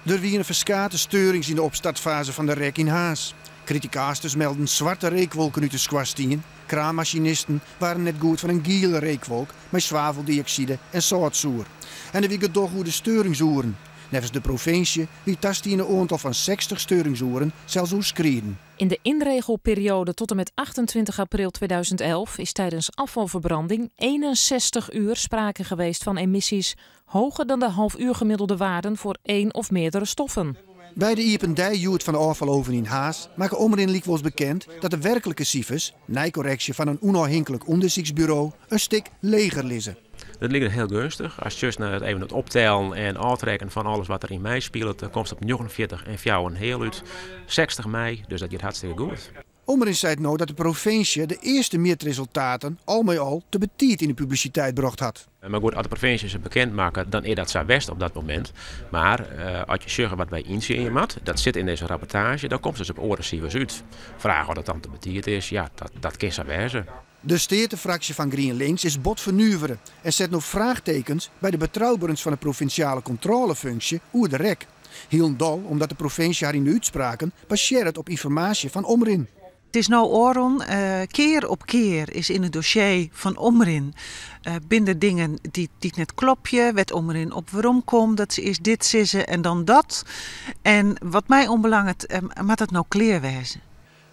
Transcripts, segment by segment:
Der wiene ferskate steurings yn de opstartfaze fan de rek yn Harns. Kritikasters melden swarte reekwolken út de skoarstien. Kraanmasinisten waarden net goed fan in giele reekwolk mei swaveldiokside en sâltsoer. En der wie gedoch oer de steuringsoeren. Neffens de provinsje wie it tastiene oantal fan 60 steuringsoeren sels oerskriden. In de inregelperiode tot en met 28 april 2011 is tijdens afvalverbranding 61 uur sprake geweest van emissies hoger dan de halfuurgemiddelde waarden voor één of meerdere stoffen. By de iepen dei hjoed fan de ôffaloven yn Harns makke Omrin lykwols bekend dat de werklike sifers, nei korreksje fan in ûnôfhinklik ûndersyksburo, in stik leger lizze. Dat liket hiel geunstich. Ast sjochst nei it even it optellen en ôftrekken fan alles wat der yn mei spilet, dan komst op 49 en fjouwer en heal út. 60 mei, dus dat giet hartstikke goed. Omrin seit no dat de provinsje de earste mjitresultaten al mei al te betiid yn de publisiteit brocht hat. Mar goed, as de provinsje se bekend makket, dan is dat sa west op dat momint. Mar as je sjogge wat wy yntsjinje moat, dat sit yn dizze rapportaazje, dan komst dus op oare sifers út. Fraach oft dat dan te betiid is, ja, dat kin sa wêze. De steatefraksje fan GrienLinks is bot fernuvere en set no fraachtekens by de betrouberens fan de provinsjale kontrôlefunksje oer de rek. Hielendal omdat de provinsje har yn de útspraken basearret op ynformaasje fan Omrin. It is no ôfrûn. Kear op kear is yn it dossier fan Omrin binne der dingen dy't net klopje, wêr't Omrin op werom komt, dat se earst dit sizze en dan dat. En wat my oanbelanget moat dat no klear wêze.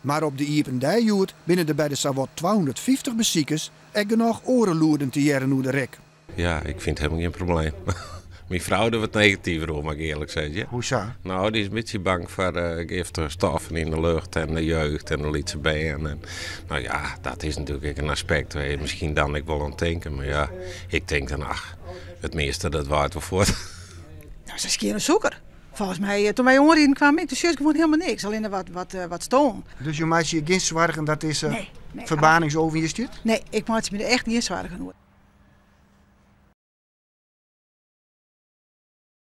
Mar op de iepen dei hjoed binne der by de sawat 250 besikers ek genôch oare lûden te hearren oer de rek. Ja, ik fyn it helemaal gjin probleem. Myn frou der wat negativer oer, moat ik earlik sizze. Hoe sa? No, dy is in bytsje bang foar giftige stoffen yn de lucht en de jeugd en de lytse bern. En, no ja, dat is natuerlik ek in aspekt wêr je miskien dan ek wol oan tinke. Mar ja, ik tink dan, ach, it measte dat waait wol fuort. No, sa skjin as sûker. Folgens my, toen wy oanriden kwamen, toen sjochst gewoan hielendal niks. Allinne wat stoom. Dus jo meitsje je gjin soargen dat dizze ferbaarningsoven hjir stiet? Nee, ik meitsje my der echt gjin soargen oer.